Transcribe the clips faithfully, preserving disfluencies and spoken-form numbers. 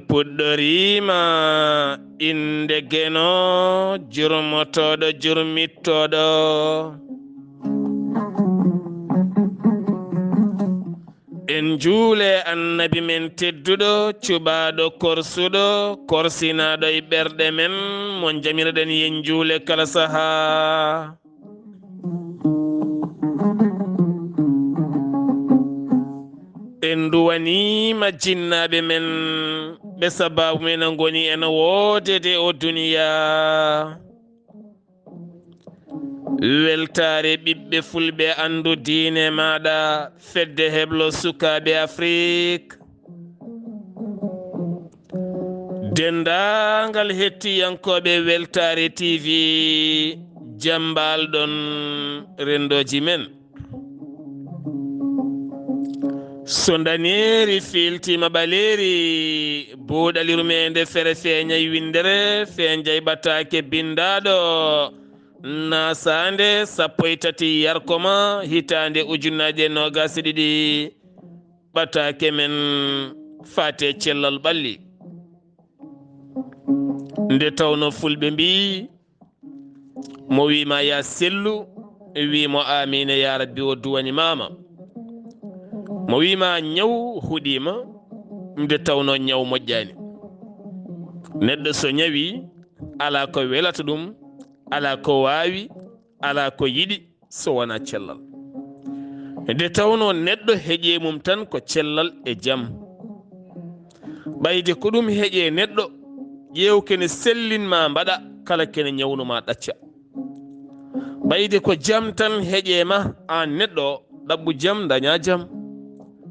Puɗɗoriima innde Geno, jurmotooɗo, jurmittooɗo. En njuule Annabi men tedduɗo, cuɓaaɗo, korsuɗo, korsinaaɗo e ɓerɗe men, mo njamirɗen, yen njuule kala sahaa. En nduwaniima jinnaaɓe men, ɓe sabaabu men ngoni en woodede o duniyaa. Weltaare ɓiɓɓe fulɓe, anndu diine maaɗa, fedde heblo sukaaɓe Afrik. Denndaangal hettiyankooɓe Weltaare T V, jam mbaal-ɗon renndooji men. So ndaneeri fiiltiima ɓaleeri, buuɗali rumeende fere feeñay winndere, feeñjay ɓataake binndaaɗo, naasaande sappo e tati yarkoma, hitaande ujunnaaje noogaas e ɗiɗi, ɓataake men faate cellal ɓalli. Nde tawnoo fulɓe mbii, mo wii ma yaa sellu, wii mo aamiina yaa rabbi, o duwani maama. Mo wii ma ñaw huɗii ma, nde tawnoo ñaw moƴƴaani. Neɗɗo so ñawii, alaa ko welata ɗum, alaa ko waawi, alaa ko yiɗi, so wonaa cellal. Nde tawnoo neɗɗo heƴee mum tan ko cellal e jam. Ɓayde ko ɗum heƴee neɗɗo, ƴeew kene sellin ma mbaɗa, kala kene ñawnu ma ɗacca. Ɓayde ko jam tan heƴee ma, aan neɗɗo, ɗaɓɓu jam, ndañaa jam.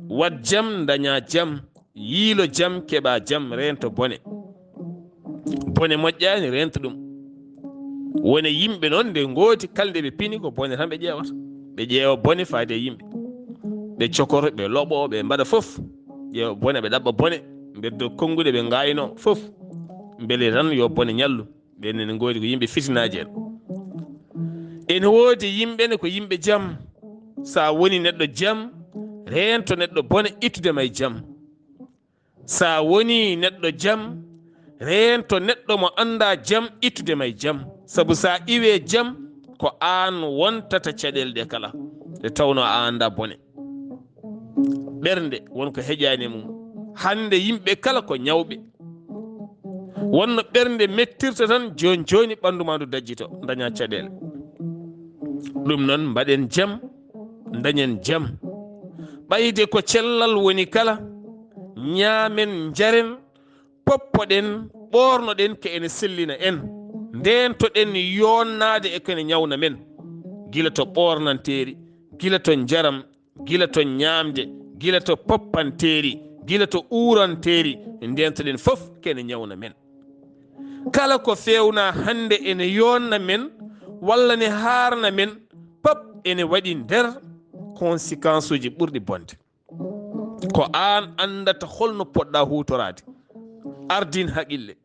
Waɗ jam, ndañaa jam. Yiilo jam, keɓaa jam, reento bone. Bone moƴƴaani, reento ɗum. Won e yimɓe noon, nde ngoodi, kala nde ɓe pini, ko bone tan ɓe ƴeewata. Ɓe ƴeewa bone faade e yimɓe. Ɓe cokoto, ɓe loɓo, ɓe mbaɗa fof. Ƴeewa bone, ɓe ɗaɓɓa bone. Mbeddo konnguɗi, ɓe ngaaynoo fof. Mbele tan yo bone ñallu. Ɓeen ne ngoodi ko yimɓe fitinaaji en. Ene woodi yimɓe ne ko yimɓe jam. So a woni neɗɗo jam, reento neɗɗo bone, ittude ma e jam. So a woni neɗɗo jam, reento neɗɗo mo anndaa jam, ittude ma e jam. Sabu so a iwii e jam, ko aan wontata caɗeele ɗe kala. Nde tawnoo a anndaa bone. Ɓernde won ko heƴaani e mum. Hannde yimɓe kala ko ñawɓe. Wonno ɓernde mettirta tan, jooni jooni ɓanndu maa ndu dajjito, ndañaa caɗeele. Ɗum noon, mbaɗen jam, ndañen jam. Ɓayde ko cellal woni kala, ñaamen, njaren, poppoɗen, ɓoornoɗen ko ene sellina en. Ndeentoɗen yonnaade e ko ene ñawna men, gila to ɓoornanteeri, gila to njaram, gila to ñaamde, gila to poppanteeri, gila to uuranteeri, ndeentoɗen fof ko ene ñawna men. Kala ko feewnaa hannde ene yoonna men, walla ne haarna men, pap ene waɗi nder conséquence uji ɓurɗi bonde. Ko aan anndata hol no poɗɗaa huutoraade. Ardin haqille.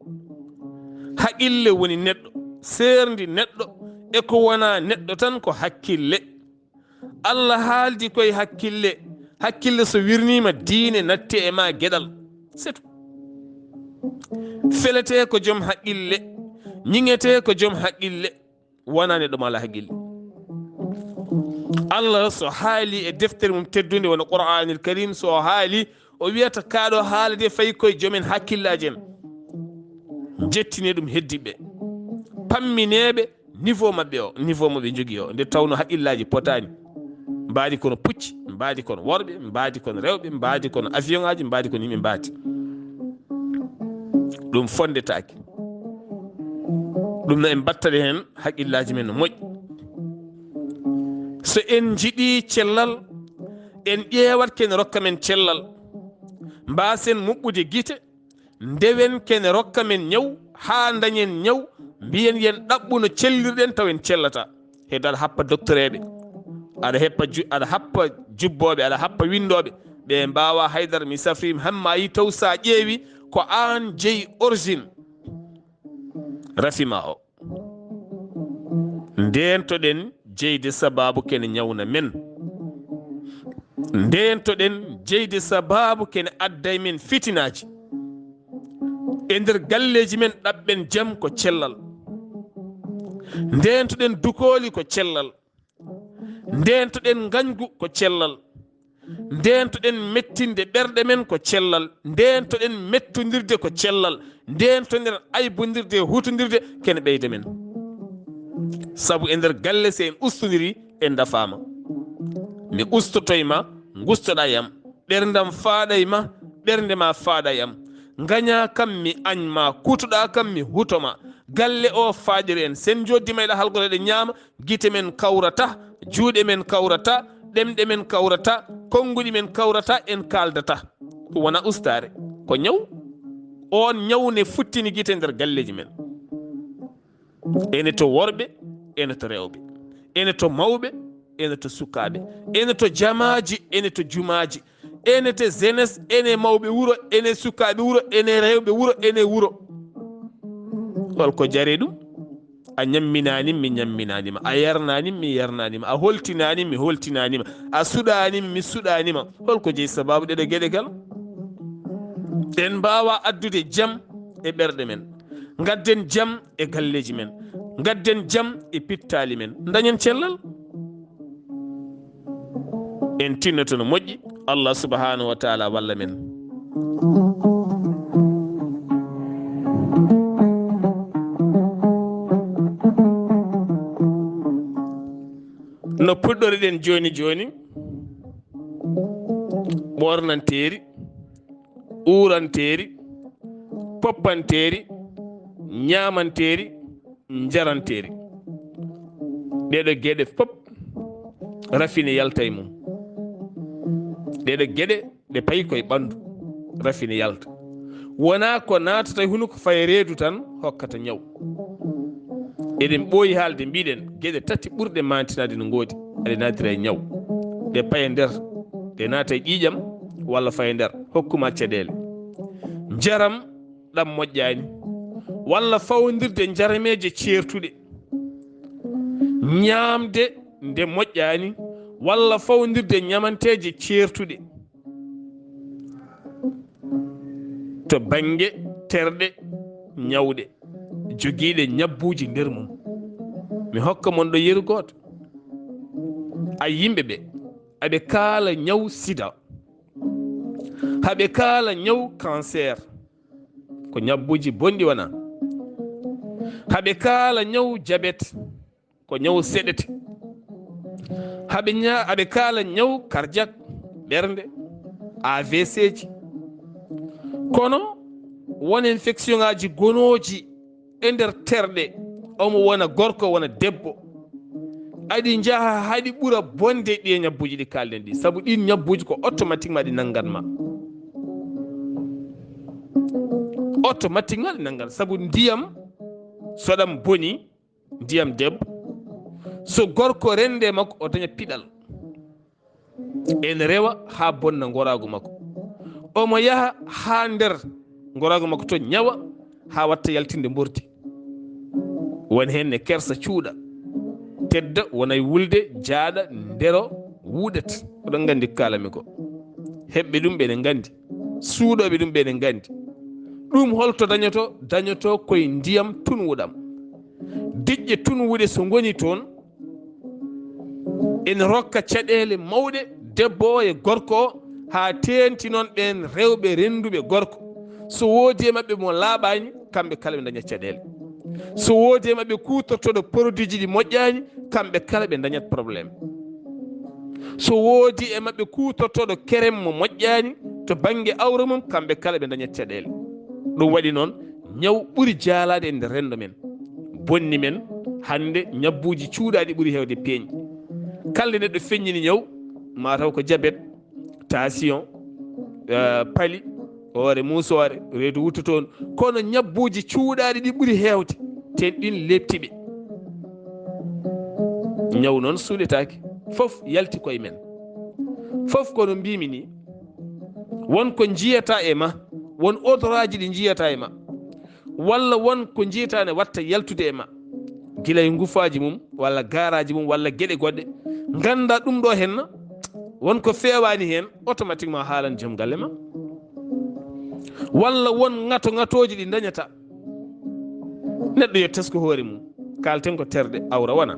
Haqille woni neɗɗo, seerndi neɗɗo e ko wonaa neɗɗo tan ko hakkille. Allah haaldi koye hakkille. Hakkille so wirniima, diine natti e ma, geɗal. C'est tout. Feletee ko joom haqqille, ñiŋetee ko joom haqqille, wonaa neɗɗo mo alaa haqqille. Allah so haali e deftere mum teddunde, wano Qur'aanil Kariim, so o haali, o wiyata, "Kaa ɗoo haala de fayi koye joomen hakkillaaji en." Jettinee ɗum heddiiɓe, pamminee ɓe, niveau maɓɓe o, niveau mo ɓe njogii o, nde tawnoo haqqillaaji potaani. Mbaadi kono pucci, mbaadi kono worɓe, mbaadi kono rewɓe, mbaadi kono avion ŋaaji, mbaadi kono yimɓe mbaadi. Ɗum fonndetaake. Ɗum no en mbattade heen haqqillaaji men no moƴƴi. So en njiɗii cellal, en ƴeewat ko ene rokka men cellal. Mbaasen muɓɓude gite, ndewen ko ene rokka men ñaw, haa ndañen ñaw, mbiyen yen ɗaɓɓu no cellirɗen taw en cellataa. Heddo aɗa happa doktoreeɓe, aɗa heppa ju-, aɗa happa jubbooɓe, aɗa happa winndooɓe, ɓe mbaawaa haydara. Mi safriima, hamma a yii taw so a ƴeewi ko aan jeyi origine rafi ma o. Ndeentoɗen jeyde sabaabu ko ene ñawna men. Ndeentoɗen jeyde sabaabu ko ene adda e men fitinaaji. E nder galleeji men ɗaɓɓen jam ko cellal. Ndeentoɗen dukooli ko cellal. Ndeentoɗen ngañgu ko cellal. Ndeentoɗen mettinde ɓerɗe men ko cellal. Ndeentoɗen mettondirde ko cellal. Ndeentoɗen aybondirde e huutondirde kene ɓeyda men. Sabu e nder galle, so en ustondiri, en ndafaama. Mi ustotoy ma, ngustoɗaa e am. Ɓerndam faaɗay ma, ɓernde ma faaɗa e am. Ngañaa kam, mi añ ma, kuutoɗaa kam, mi huuto ma. Galle o faaɗiri en. Sen jooɗdi mayɗa halgore ɗe ñaama, gite men kawrata, juuɗe men kawrata, ɗemɗe men kawrata, konnguɗi men kawrata, en kaaldata. Ɗum wona ustaare, ko ñaw. On ñaw ne futtini gite nder galleeji men. Ene to worɓe, ene to rewɓe, ene to mawɓe, ene to sukaaɓe, ene to jamaaji, ene to jumaaji, ene to jeunesse, ene mawɓe wuro, ene sukaaɓe wuro, ene rewɓe wuro, ene wuro. Holko jari ɗum? A ñamminaani, mi ñamminaani ma. A yarnaani, mi yarnaani ma. A holtinaani, mi holtinaani ma. A suɗaani, mi suɗaani ma. Holko jeyi sababu ɗeɗe geɗe kala? En mbaawa addude jam e ɓerɗe men. Ngadden jam e galleeji men. Ngadden jam e pittaali men. Ndañen cellal. En tinnoto no moƴƴi. Allah subhanahu wa taala walla men. No puɗɗoriɗen jooni jooni, ɓoornanteeri, uuranteeri, poppanteeri, ñaamanteeri, njaranteeri. Ɗeɗo geɗe fop rafine yalta e mum. Ɗeɗo geɗe ɗe payi koye ɓanndu, rafine yalta. Wonaa ko naatata e hunuko faye reedu tan hokkata ñaw. Eɗen ɓooyi haalde, mbiɗen geɗe tati ɓurɗe maantinaade no ngoodi, aɗe naatira e ñaw. Ɗe paye nder, ɗe naata e ƴiiƴam walla faye nder, hokkuma caɗeele. Njaram ɗam moƴƴaani, walla fawndirde njarameeje ceertuɗe. Ñaamde nde moƴƴaani, walla fawndirde ñamanteeje ceertuɗe. To bannge terɗe ñawɗe, jogiiɗe ñabbuuji nder mum. Mi hokka mon ɗo yeru gooto. A yimɓe ɓe, aɓe kaala ñaw sida. Haɓe kaala ñaw cancer. Ko ñabbuuji bonɗi wona. Haɓe kaala ñaw jabet. Ko ñaw seɗete. Haɓe ña-, aɓe kaala ñaw cardiaque, ɓernde, A V C ji. Kono won infection ŋaaji gonooji e nder terɗe, omo wona gorko, wona debbo. Aɗi njaha haɗi ɓura bonde ɗi e ñabbuuji ɗi kaalɗen ɗi. Sabu ɗin ñabbuuji ko automatiquement ɗi nanngan ma. Automatiquement ɗi nanngan. Sabu ndiyam, so ɗam boni, ndiyam debbo, so gorko rende makko, o daña piɗal. En rewa haa bonna ngoraagu makko. Omo yaha haa nder ngoraagu makko to ñawa, haa watta yaltinde mbordi. Won heen ne kersa cuuɗa, tedda, wona e wulde, jaaɗa, ndero, wuuɗat. Oɗon nganndi ko kaalami ko. Heɓɓe ɗum ɓe ne nganndi. Suuɗooɓe ɗum ɓe ne nganndi. Ɗum holto dañoto? Dañoto koye ndiyam tunwuɗam. Diƴƴe tunwuɗe so ngoni toon, ene rokka caɗeele mawɗe debbo o e gorko o, haa teeŋti noon ɓeen rewɓe rennduɓe gorko. So woodi e maɓɓe mo laaɓaani, kamɓe kala ɓe ndañat caɗeele. So woodi e maɓɓe kuutortooɗo produit ji ɗi moƴƴaani, kamɓe kala ɓe ndañat problème. So woodi e maɓɓe kuutortooɗo kerem mo moƴƴaani to bannge awra mum, kamɓe kala ɓe ndañat caɗeele. Ɗum waɗi noon, ñaw ɓuri jaalaade e nder renndo men, bonni men hannde ñabbuuji cuuɗaaɗi ɓuri heewde peeñɗi. Kala nde neɗɗo feññini ñaw, ma taw ko jabet, tension, eh, pali, hoore muusoore, reedu wuttu toon. Kono ñabbuuji cuuɗaaɗi ɗi ɓuri heewde, ten ɗin leepti ɓe. Ñaw noon suuɗetaake, fof yalti koye men. Fof ko no mbiimi ni, won ko njiyata e ma, won odoraaji ɗi njiyata e ma. Walla won ko njiyata ne watta yaltude e ma, gila e ngufaaji mum, walla gaaraaji mum, walla geɗe goɗɗe. Ngannda ɗum ɗo henna, won ko feewaani heen, automatiquement haalan joom galle ma. Walla won ŋato ŋatooji ɗi dañata. Neɗɗo yo tesko hoore mum. Kaalten ko terɗe, awra wona.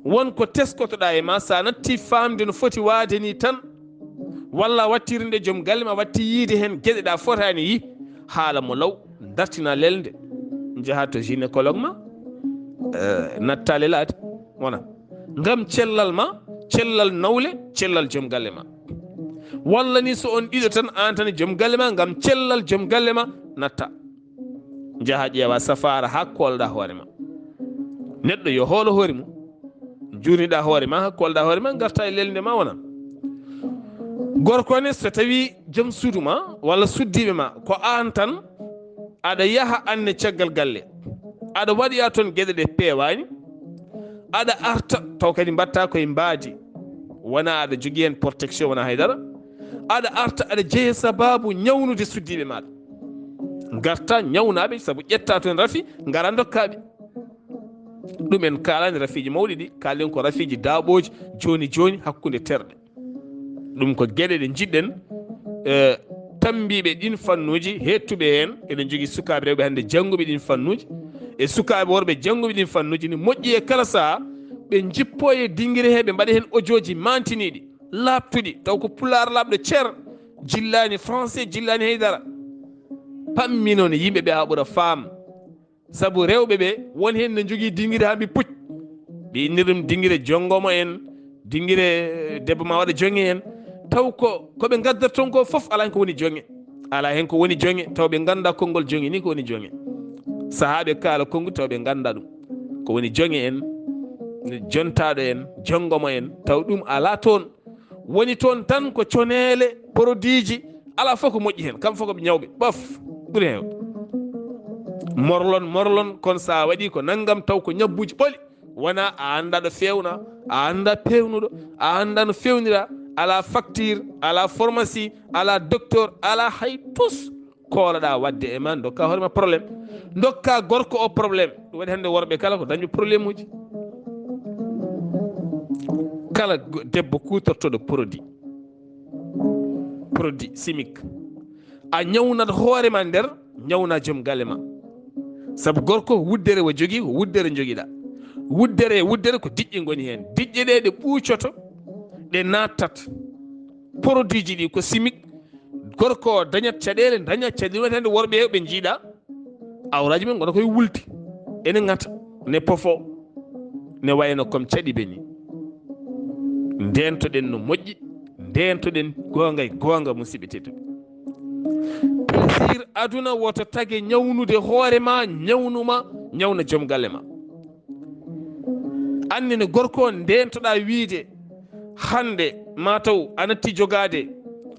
Won ko teskotoɗaa e ma, so a natti faamde no foti waade ni tan, walla a wattirinde joom galle ma, watti yiide heen geɗe ɗa fotaani yi, haala mo law, dartina lelnde, njaha to gynécologue ma, eh, natta lelaade, wona. Ngam cellal ma, cellal nawle, cellal joom galle ma. Walla ni so on ɗiɗo tan, aan tan e joom galle ma, ngam cellal joom galle ma, natta. Njaha ƴeewa safaara haa koolɗa hoore ma. Neɗɗo yo hoolo hoore mum. Njuurniɗa hoore ma, haa koolɗa hoore ma, ngarta e lelnde ma wona. Gorko ne, so tawi joom suudu ma, walla suddiiɓe ma, ko aan tan, aɗa yaha anne caggal galle. Aɗa waɗoya toon geɗe ɗe peewaani. Aɗa arta, taw kadi mbaɗta koye mbaadi. Wona aɗa jogii heen protection, wona haydara. Aɗa arta, aɗa jeya sabaabu ñawnude suddiiɓe maaɗa. Ngarta ñawnaaɓe, sabu ƴetta toon rafi, ngara ndokkaaɓe. Ɗum en kaalani rafiiji mawɗi ɗi, kaalen ko rafiiji daaɓooji jooni jooni hakkunde terɗe. Ɗum ko geɗe ɗe njiɗɗen, eh, tammbiiɓe ɗin fannuuji, heettuɓe heen. Eɗen njogii sukaaɓe rewɓe hannde jannguɓe ɗin fannuuji, e sukaaɓe worɓe jannguɓe ɗin fannuuji. Ne moƴƴi e kala sahaa ɓe njippoo e dingire he, ɓe mbaɗa heen ojooji maantiniiɗi, laaɓtuɗi, taw ko pulaar laaɓɗo cer, jillaani français, jillaani haydara. Pammi noon yimɓe ɓe haa ɓura faam. Sabu rewɓe ɓe, won heen ne njogii dingire haa mbi puc. Ɓe innir ɗum dingire jonngomo en, dingire, eh, debbo ma waɗa joŋe en. Taw ko, ko ɓe ngaddat toon ko fof alaa heen ko woni joŋe. Alaa heen ko woni joŋe, taw ɓe ngannda konngol joŋe ni ko woni joŋe. Sahaa ɓe kaala konnguɗi, taw ɓe ngannda ɗum. Ko woni joŋe en, jontaaɗo en, jonngomo en, taw ɗum alaa toon. Woni toon tan ko coneele, produitji, alaa fof ko moƴƴi heen. Kam fof ko ɓe ñawɓe, ɓof, ɓuri heewde. Morlon, morlon, kono so a waɗi ko nanngam, taw ko ñabbuuji ɓoli. Wona a annda ɗo feewna, a annda peewnuɗo, a annda no feewnira, alaa facture, alaa pharmacie, alaa docteur, alaa hay tus. Kooloɗaa waɗde e ma, ndokka hoore ma problème. Ndokka gorko o problème. Ɗum waɗi hannde worɓe kala ko dañɓe problème uji. Kala go-, debbo kuutortoɗo produit, produit chimique, a ñawnat hoore ma nder, ñawna joom galle ma. Sabu gorko ko wuddere o jogii, ko wuddere jogiɗa. Wuddere e wuddere ko diƴƴe ngoni heen. Diƴƴe ɗe, ɗe ɓuucoto, ɗe nattat. Produitji ɗi ko chimique. Gorko o dañat caɗeele, dañat caɗeele, wonande worɓe heewɓe njiiɗa. Awraaji men ngona koye wulde. Ene ŋata, ne pofo, ne wayno comme caɗiiɓe ni. Ndeentoɗen no moƴƴi, ndeentoɗen goonga e goonga, musidɓe tedduɓe. Plaisir aduna woto tage ñawnude hoore ma, ñawnuma, ñawna joom galle ma. Anne ne gorko on ndeentoɗa wiide hannde ma taw a natti jogaade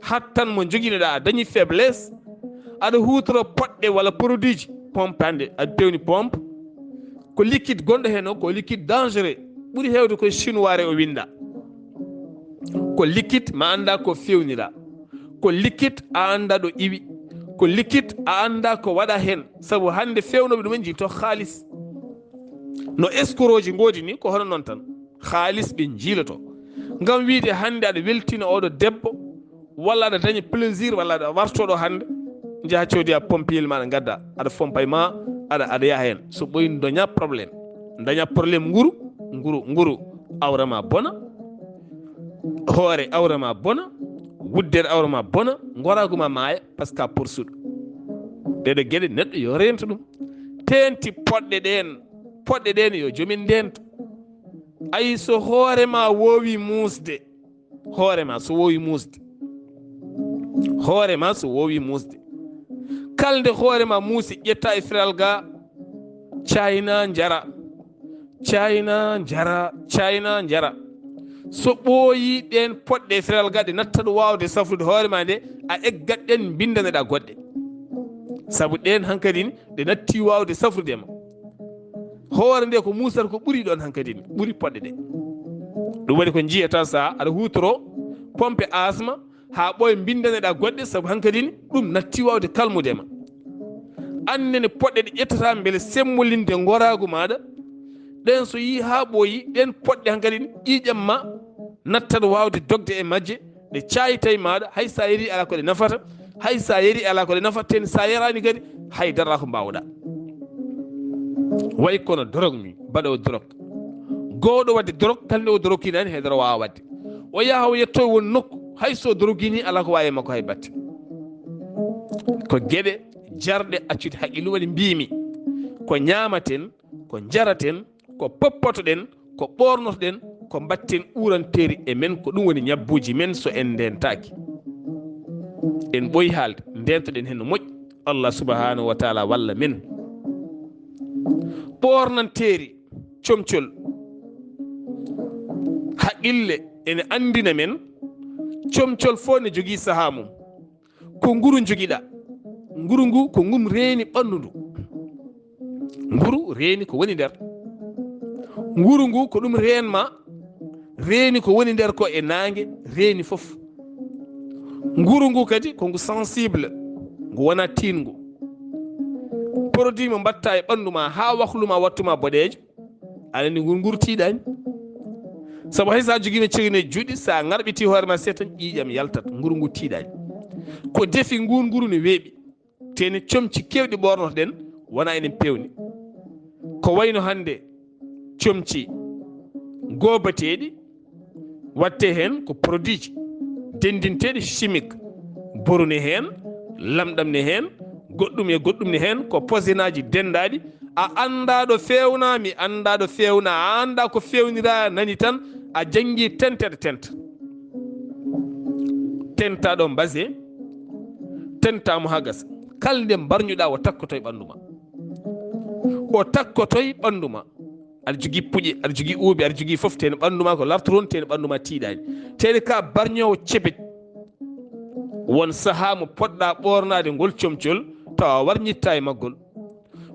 hattan mo joginoɗa, a dañi faiblesse, aɗa huutoro poɗɗe walla produitji pompe, hannde aɗa pewni pompe, ko liquide gonɗo heen o, ko liquide dangereux, ɓuri heewde koye chinois o winnda. Ko liquide ma annda ko fewnira, ko liquide a annda ɗo iwi, ko liquide a annda ko waɗa heen, sabu hannde fewnooɓe ɗum en jilto haalis. No escroc ji ngoodi ni, ko hono noon tan. Haalis ɓe njiiloto. Ngam wiide hannde aɗa weltina oɗo debbo, walla aɗa daña plaisir, walla aɗa wartoɗo hannde, njaha coodi a pompiyel ma, aɗa ngadda, aɗa fompa e ma, aɗa, aɗa yaha heen. So ɓoyi daña problème, daña problème nguru, nguru, nguru, awra ma bona, hoore awra ma bona, wuddere awra ma bona, ngoraagu ma maaya, parce que a porsuɗo. Ɗeɗo geɗe neɗɗo yo reento ɗum. Teenti poɗɗe ɗeen, poɗɗe ɗeen yo joomin ndeento. Ay, so hoore ma woowi muusde, hoore ma so woowi muusde, hoore ma so woowi muusde, kala nde hoore ma muusi, ƴetta e firal ga, cayna njara, cayna njara, cayna njara. So ɓooyi ɗeen poɗɗe e firal ga, ɗe nattat waawde safrude hoore ma nde, a eggat ɗen, mbindaneɗa goɗɗe. Sabu ɗeen hankadi ni, ɗe natti waawde safrude ma. Hoore nde ko muusata ko ɓuri ɗoon hankadi ni, ɓuri poɗɗe ɗe. Ɗum waɗi ko njiyata sa aɗa huutoro pompe asma haa ɓooya, mbindaneɗa goɗɗe, sabu hankadi ni ɗum natti waawde kalmude ma. Annene poɗɗe ɗe ƴettata mbele semmolinde ngoraagu maaɗa. Ɗeen so yii haa ɓooyi, ɗeen poɗɗe hankadi ni ƴiiƴam ma nattat waawde dogde e majje, ɗe caaytay maaɗa, hay sa yeri alaa ko ɗe nafata. Hay sa yari ala ko ɗe nafaten, sa yarani kadi hay dara ko mbawɗa. Way kono dorog ni, baɗo dorog. Gowɗo wadde dorog, tan nde o dorogini ani hay dara wawa wadde. O yaha o yetto won nokku, hay so dorogini ala ko wawi makko hay batte. Ko geɗe jarɗe accude haqqillu waɗi mbimi. Ko ñaamaten, ko jaraten, ko poppotoɗen, ko ɓornotoɗen, ko mbatten uranteeri e men, ko ɗum woni ñabbuuji men so en ndentaaki. En ɓooyi haalde, ndentoɗen heen no moƴƴi. Allah subhanahu wa taala walla men. Ɓornanteeri, comcol, haqqille ene anndina men, comcol fof ne jogii sahaa mum. Ko nguru njogiɗa. Nguru ngu ko ngum reeni ɓanndu ndu. Nguru reeni ko woni nder. Nguru ngu ko ɗum reenma, reeni ko woni nder ko e naange, reeni fof. Nguru ngu kadi ko ngu sensible, ngu wona tiiɗngu. Produit mo mbatta e ɓanndu ma haa waklu ma wattu ma boɗeejo, aɗa anndi nguru nguru tiiɗaani. Sabu hay sa jogiima cegneeji juɗɗi, sa ŋarɓiti hoore ma seeɗa tan ƴiiƴam yaltat, nguru ngu tiiɗaani. Ko defi nguru nguru ne weeɓi. Tene comci kewɗi ɓornotoɗen wona enen pewni. Ko wayno hannde comci goobateeɗi, watte heen ko produitji denndinteeɗi chimique, boru ne heen, lamɗam ne heen, goɗɗum e goɗɗum ne heen, ko posenaaji denndaaɗi. A anndaa ɗo feewna, mi anndaa ɗo feewna, a anndaa ko feewnira, nani tan, a janngi tenteɗe tenta. Tenta ɗo mbase, tenta mo haa gasa. Kala nde mbarñuɗa, o takkoto e ɓanndu ma. O takkoto e ɓanndu ma. Aɗa jogii puƴe, aɗa jogii uuɓe, aɗa jogii fof, tene ɓanndu ma ko lartoto toon, tene ɓanndu ma tiiɗaani. Tene ka barñoowo cebet. Won sahaa mo poɗɗa ɓoornaade ngol comcol, tawa a warñitta e maggol.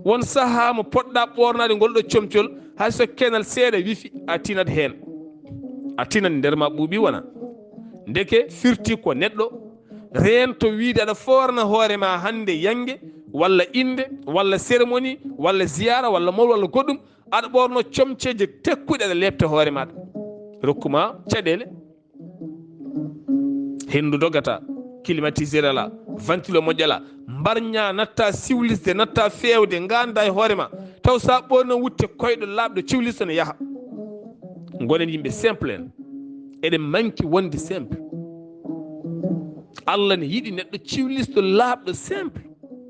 Won sahaa mo poɗɗa ɓoornaade ngol ɗo comcol, hay so kenal seeɗa wifi, a tinat heen. A tinat nder ma ɓuuɓi wona. Ndeke firti ko neɗɗo reento wiide aɗa foorna hoore ma hannde yannge, walla innde, walla cérémonie, walla ziyaara, walla mawɗo, walla goɗɗum, aɗa ɓoorno comceeje tekkuɗe, aɗa leepta hoore maɗa. Rokkuma caɗeele. Henndu dogata, climatiseur ala, ventilo moƴƴa ala, mbarña natta siwlisde, natta feewde, ngannda e hoore ma. Taw sa ɓoorno wutte koyɗo laaɓɗo ciwlisto ne yaha. Ngonen yimɓe simple en. Eɗen manki wonde simple. Allah ne yiɗi neɗɗo ciwlisto laaɓɗo simple.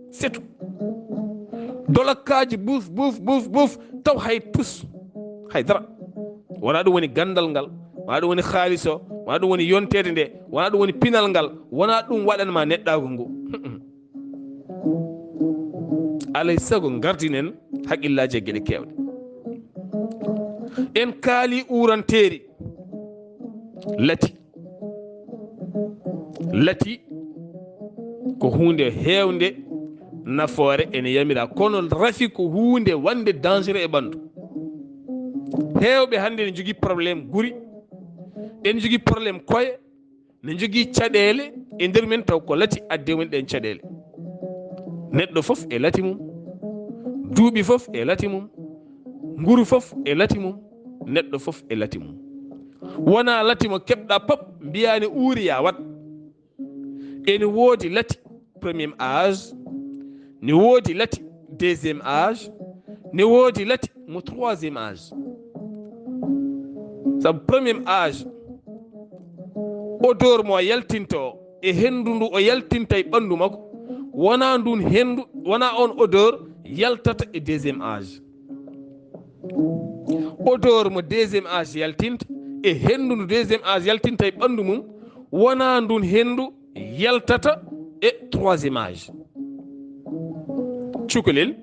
C'est tout. Dolakkaaji buf, buf, buf, buf, taw hay tus, hay dara. Wona ɗum woni ganndal ngal, wona ɗum woni haalis o, wona ɗum woni yonteede nde, wona ɗum woni pinal ngal, wona ɗum waɗanma neɗɗaagu ngu. Alay sago ngardinen haqqillaaji e geɗe keewɗe. En kaali uuranteeri lati. Lati ko huunde heewnde nafoore, ene yamira, kono rafi ko huunde wonde dangereux e ɓanndu. Heewɓe hannde ne njogii problème guri, ene njogii problème koye, ne njogii caɗeele e nder men, taw ko lati addi e mumen ɗeen caɗeele. Neɗɗo fof e lati mum, duuɓi fof e lati mum, nguru fof e lati mum, neɗɗo fof e lati mum. Wona lati mo keɓɗa pop mbiya ne uuri ya wat. Ene woodi lati premier âge, ne woodi lati deuxième âge, ne woodi lati mo troisième âge. Sabu premier âge, odeur mo yaltinta o e henndu ndu o yaltinta e ɓanndu makko, wona ndun henndu, wona on odeur yaltata e deuxième âge. Odeur mo deuxième âge yaltinta e henndu ndu deuxième âge yaltinta e ɓanndu mum, wona ndun henndu yaltata e troisième âge. Cukalel,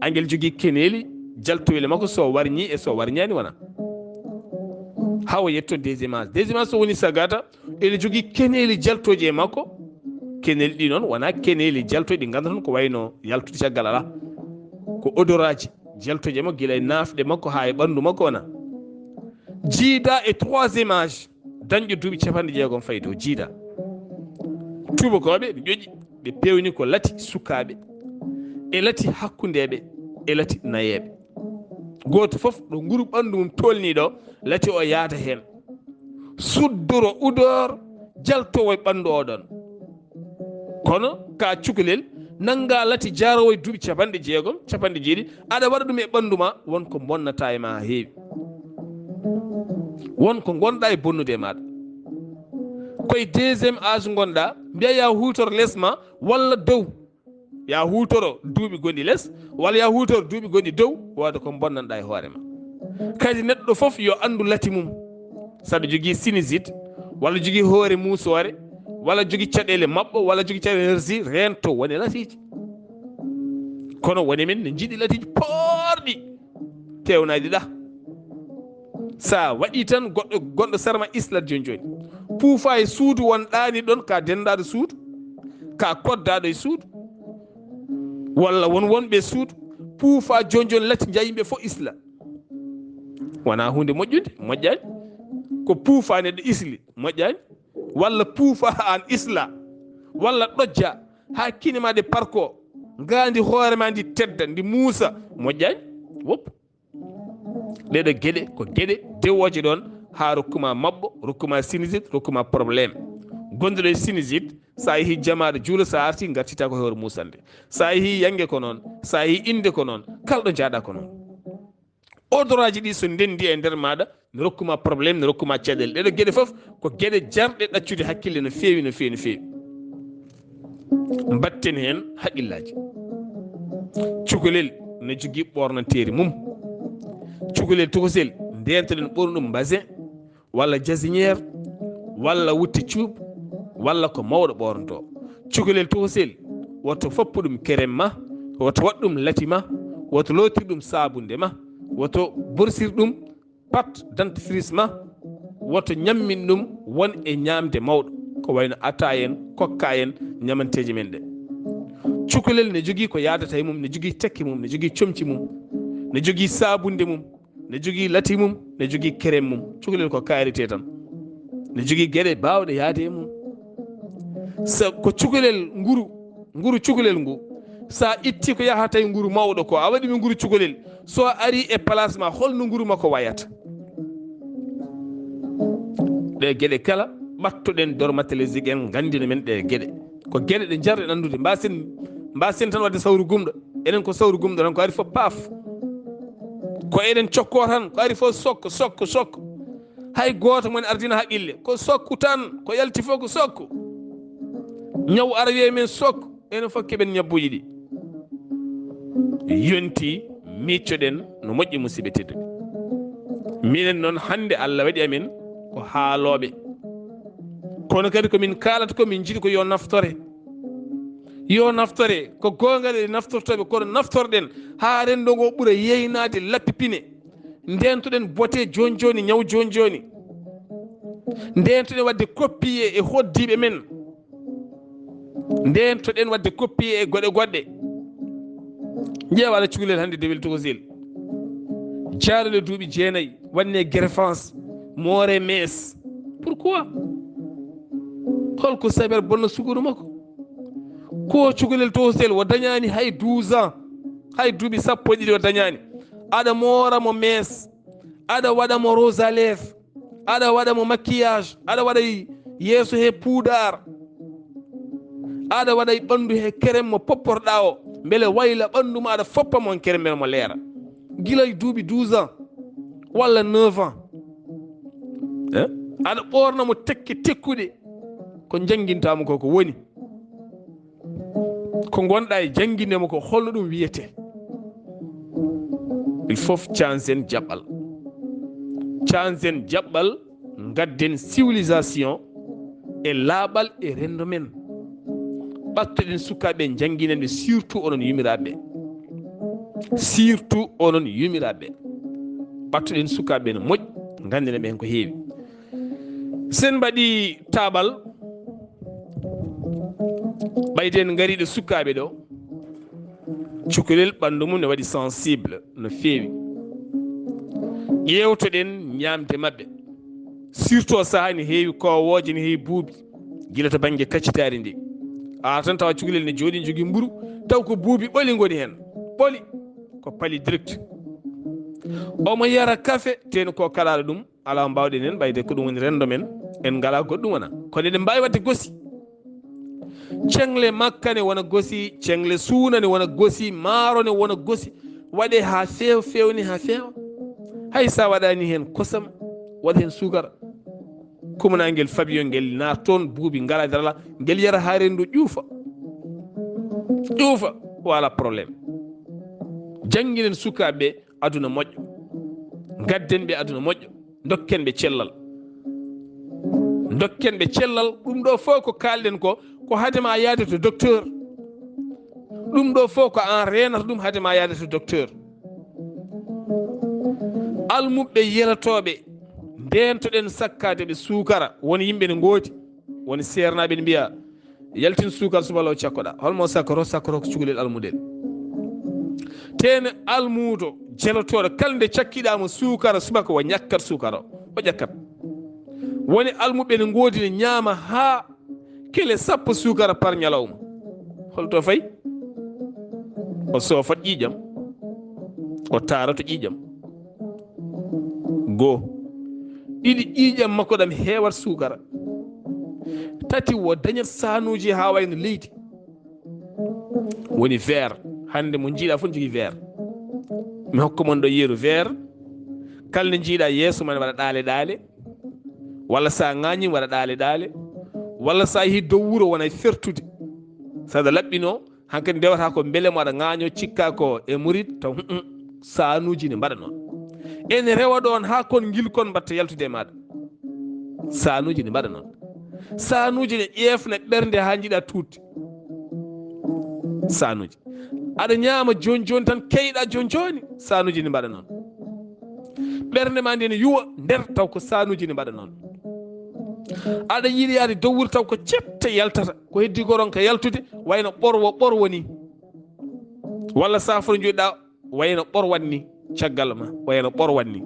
angel jogii keneeli jaltoyle makko, so warñi e so warñani wona. Hawa yetto deuxième âge. Deuxième âge so woni sagata, ene jogii keneeli jaltooji e makko. Keneeli ɗi noon wona keneeli jaltooji ɗi ngannduɗon ko wayno yaltude caggal alaa. Ko odoraaji jaltooji e makko, gila e naafɗe makko haa e ɓanndu makko wona. Jiida e troisième âge, dañɗo duuɓi capanɗe jeegom fayi dow jiida. Tuubakooɓe ɓe ƴoƴi, ɓe pewni ko lati sukaaɓe, e lati hakkundeeɓe, e lati nayeeɓe. Gooto fof ɗo nguru ɓanndu mum tolni ɗo, lati o yaada heen. Suddoro udoor jaltowo e ɓanndu o ɗon. Kono ka cukalel, nanga lati jaarowo e duuɓi capanɗe jeegom, capanɗe jeeɗiɗi, aɗa waɗa ɗum e ɓanndu ma, won ko bonnata e ma ha heewi. Won ko ngonɗa e bonnude e maɗa. Koye deuxième âge ngonɗa, mbiya ya huutor les ma walla dow. Ya huutoro duuɓi gonɗi les, walla ya huutoro duuɓi gonɗi dow, wooda ko bonnanɗa e hoore ma. Kadi neɗɗo fof yo anndu lati mum. Saɗa jogii sinusite, walla jogii hoore muusoore, walla jogii caɗeele maɓɓo, walla jogii caɗeele hersi, reento wone latiiji. Kono wone men ne njiɗi latiiji poorɗi, tewnaaɗi ɗa. Sa waɗi tan, goɗɗo gonɗo sara ma islat joni joni. Puufa e suudu won ɗaani ɗon, ka dendaɗo suudu, ka koddaɗo e suudu, walla won wonɓe e suudu. Puufa joni joni lati, nja yimɓe fof isla. Wona hunde moƴƴude, moƴƴani. Ko puufa neɗɗo isli, moƴƴani. Walla puufa an isla, walla ɗojja, ha kine ma ɗe parko, nga ndi hoore ma ndi tedda, ndi muusa, moƴƴani. Wop. Ɗeɗo geɗe ko geɗe dewooje ɗon, ha rokkuma maɓɓo, rokkuma sinusite, rokkuma problème. Gonɗo e sinusite, sa yeehi jamaɗo juulo, sa arti, gartita ko hoore musande. Sa yeehi yange ko noon, sa yeehi inde ko noon, kala ɗo jaaɗa ko noon. Odoraji ɗi so ndendi e nder maɗa, ne rokkuma problème, ne rokkuma caɗeele. Ɗeɗo geɗe fof ko geɗe jarɗe ɗaccude hakkille no feewi, no feewi, no feewi. Mbatten heen haqillaji. Cukalel ne jogii ɓornanteeri mum. Cukalel tokosel, ndentoɗen ɓornu ɗum mbasin, walla jasinière, walla wutte cuup, walla ko mawɗo ɓornto. Cukalel tokosel, woto foppu ɗum kerem ma, woto waɗ ɗum lati ma, woto lootir ɗum saabunde ma, woto borsir ɗum pat dentifrice ma, woto ñammin ɗum won e ñaamde mawɗo, ko wayno ata en, kokka en, ñamanteeji men ɗe. Cukalel ne jogii ko yaadata e mum, ne jogii tekke mum, ne jogii comci mum, ne jogii saabunde mum, ne jogii lati mum, ne jogii kerem mum. Cukalel ko karité tan. Ne jogii geɗe baawɗe yaade e mum. Sa ko cukalel nguru, nguru cukalel ngu, sa itti ko yahata e nguru mawɗo ko, a waɗi mi nguru cukalel, so ari e place ma, holno nguru makko wayata? Ɗe geɗe kala ɓattoɗen, dermatologue en gandina men ɗe geɗe. Ko geɗe ɗe jarɗen anndude. Mbasen, mbasen tan wadde sawru gumɗo. Enen ko sawru gumɗo tan, ko ari fof paaf. Ko eɗen cokko tan, ko ari fof sokko, sokko, sokko. Hay gooto mon ardina haqqille, ko sokku tan, ko yalti fof ko sokku. Ñaw ara wiye men sokku, enen fof keɓen ñabbuji ɗi. Yonti miccoɗen no moƴƴi, musidɓe tedduɓe. Minen noon hannde Allah waɗi amen ko haalooɓe. Kono kadi ko min kaalata ko min njiɗi ko yo naftore. Yo naftore, ko goonga ɗe naftortooɓe, kono naftorɗen haa renndo ngo ɓura yeynaade lappi pine. Ndentoɗen bote joni joni, ñaw joni joni. Ndentoɗen wadde koppiye e hoddiiɓe men. Ndentoɗen wadde koppiye e goɗe goɗɗe. Ƴeewa ala cukalel hannde dewel tokosel. Jaaduɗo duuɓi jeenayi, wanne greffage, moore mees. Pourquoi? Holko saber bonno sukuru makko? Ko cukalel tokosel o dañaani hay douze ans, hay duuɓi sappo e ɗiɗi o dañaani. Aɗa moora mo mees, aɗa waɗa mo rouge à lèvres, aɗa waɗa mo maquillage, aɗa waɗa e yeeso he puudar, aɗa waɗa e ɓanndu he kerem mo popporɗa o, mbele wayla ɓanndu ma, aɗa foppa mo on kerem mbele mo leera. Gila e duuɓi douze ans walla neuf ans. Eh? Aɗa ɓoorna mo tekke tekkuɗe, ko njanngintamo ko, ko woni? Ko ngonɗa e jannginde mo ko, holno ɗum wiyete? Il faut changen jaɓɓal. Changen jaɓɓal, ngadden civilisation e laaɓal e renndo men. Ɓattoɗen sukaaɓe, njannginen ɓe, surtout onon yumiraaɓe. Surtout onon yumiraaɓe. Ɓattoɗen sukaaɓe no moƴƴi, nganndina ɓe heen ko heewi. Sen mbaɗi taaɓal, ɓayden ngariiɗo sukaaɓe ɗo, cukalel ɓanndu mum ne waɗi sensible no feewi. Ƴeewtoɗen ñaamde maɓɓe, surtout o sahaa ne heewi koowooje, ne heewi buubi, gila to bannge kaccitaari ndi. A tan tawa cukalel ne jooɗi, jogii mburu, taw ko buubi ɓoli ngoni heen, ɓoli, ko pali direct. Omo yara kafe, teno ko kalaɗo ɗum, alaa ko mbaawɗen heen, ɓayde ko ɗum woni renndo men, en ngalaa goɗɗum wona. Kono eɗen mbaawi waɗde gosi. Ceŋle makka ne wona gosi, ceŋle suuna ne wona gosi, maaro ne wona gosi. Waɗe haa feewa, feewni haa feewa. Hay sa waɗani heen kosam, waɗ heen suukara. Kumana ngel fabiyo ngel naar toon buubi ngala darala, ngel yara haa renndu ƴuufa. Ƴuufa, wala problème. Jannginen sukaaɓe aduna moƴƴo. Ngadden ɓe aduna moƴƴo. Ndokken ɓe cellal. Ndokken ɓe cellal. Ɗum ɗo fof ko kaalɗen ko, ko hade ma yaade to docteur. Ɗum ɗo fof ko an reenata ɗum hade ma yaade to docteur. Almuɓɓe yelotooɓe, ndeentoɗen sakkaade ɓe suukara. Won yimɓe ne ngoodi, won seernaaɓe ne mbiya, "Yaltin suukara subaka law cakkoɗaa." Holmo sakkoro? Sakkoro ko cukalel almuɗel. Tene almuudo jelotooɗo, kala nde cakkiɗaa mo suukara subaka, o ñakkat suukara o, o ƴakkat. Woni almuɓɓe ne ngoodi ne ñaama haa kele sappo suukara par ñalawma. Holto fayi? O soofat ƴiiƴam, o taarato ƴiiƴam. Goo. Ɗiɗi, ƴiiƴam makko ɗam heewat suukara. Tati, o dañat saanuuji haa wayno leydi. Woni verre. Hannde mo njiiɗa fof ne jogii verre. Mi hokka mon ɗo yeru verre. Kala nde njiiɗa yeeso ma ne waɗa ɗaale ɗaale. Walla sa ŋaañi waɗa ɗaale ɗaale. Walla sa yehi dow wuro wona e fertude. Saɗa laɓɓino, hankadi ndewata ko mbele mo aɗa ŋaaño, cikka ko e murid, taw, hum, hum, saanuuji ne mbaɗa noon. Ene rewa ɗoon haa kon ngilkon mbatta yaltude e maaɗa. Saanuuji ne mbaɗa noon. Saanuuji ne ƴeefna ɓernde haa njiɗa tuutte. Saanuuji. Aɗa ñaama jooni jooni tan, keyɗa jooni jooni, saanuuji ne mbaɗa noon. Ɓernde ma nde ne yuwa nder, taw ko saanuuji ne mbaɗa noon. Aɗa yiɗi yaade dow wuro, taw ko cette yaltata, ko heddi goron ka yaltude, wayno ɓorwo ɓorwo ni. Walla saafara njoɗɗa, wayno ɓorwan ni, caggal ma, wayno ɓorwan ni.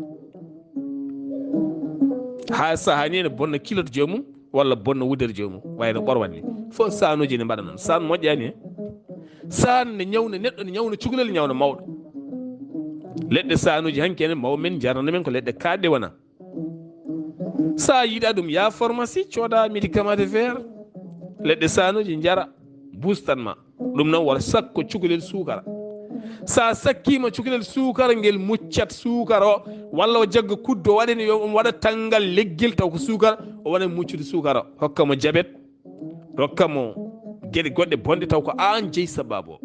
Haa sahaa ni ene bonna kilot joomum, walla bonna wudere joomum, wayno ɓorwan ni. Fof saanuuji ne mbaɗa noon. Saan moƴƴaani he. Saan ne ñawna neɗɗo, ne ñawna cukalel, ñawna mawɗo. Leɗɗe saanuuji hanki enen mawɓe men njarana men ko leɗɗe kaaɗɗe wona. Sa yiɗa ɗum, ya pharmacie, cooda médicament de fer. Leɗɗe saanuuji njara, bustan ma. Ɗum noon wata sakko cukalel suukara. Sa sakkima cukalel suukara, ngel muccat suukara o, walla o jagga kuddo, waɗani yo omo waɗa tanngal leggel taw ko suukara, o waɗa muccude suukara o. Hokka mo jabet, rokka mo geɗe goɗɗe bonɗe taw ko aan jeyi sababu o.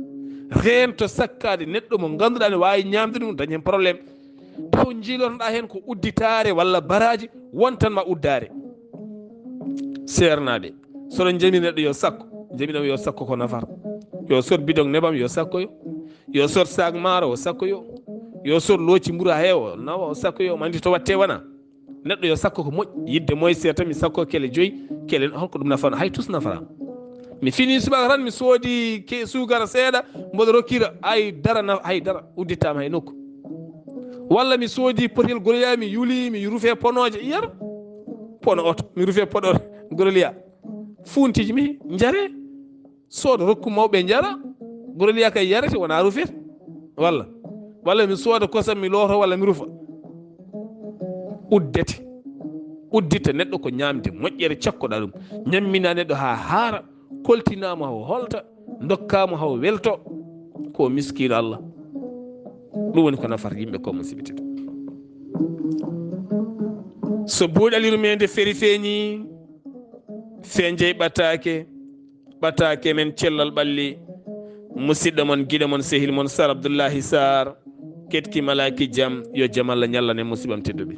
Reento sakkaade neɗɗo mo ngannduɗaa ne waawi ñaamde ɗum, dañ heen problème. Taw njiilotoɗaa heen ko udditaare walla baraaji, wontan ma uddaare. Seernaaɓe, so oɗon njami neɗɗo yo sakko, njami ɗam yo sakko ko nafata. Yo sot bidon nebam yo sakkoyo. Yo sot saak maaro o sakkoyo. Yo sot looci mburu haa heewa o nawa o sakkoyo. Omo anndi to watte wona. Neɗɗo yo sakko ko moƴƴi. Yidde moye seeɗa tan mi sakko kele joyi, kele holko ɗum nafano? Hay tus nafata. Mi fini subaka tan mi soodi ke suukara seeɗa, mboɗo rokkira, hay dara na-, hay dara udditama hay nokku. Walla mi soodi potel goroliya, mi yuli, mi rufe ponooje, yer pono oto, mi rufe pono goroliya. Fuuntiji mi njare, soodo rokku mawɓe njara, goroliya kay yarete, wona rufete. Walla, walla mi sooda kosam mi looto, walla mi rufa. Uddete, uddita neɗɗo ko ñaamde moƴƴere, cakkoɗa ɗum, ñammina neɗɗo haa haara, koltinama o holta, dokkama haw welto, ko miskiino Allah. Ɗum woni ko nafata yimɓe ko, musidɓe tedduɓe. So buuɗal yurmeende feri feeñi, fenjey ɓataake, ɓataake men cellal ɓalli. Musidɗo mon, giɗo mon, sehil mon, Sar Abdullahi Sar, ketki malaaki jam, yo jam Allah ñallan en, musidɓam tedduɓe.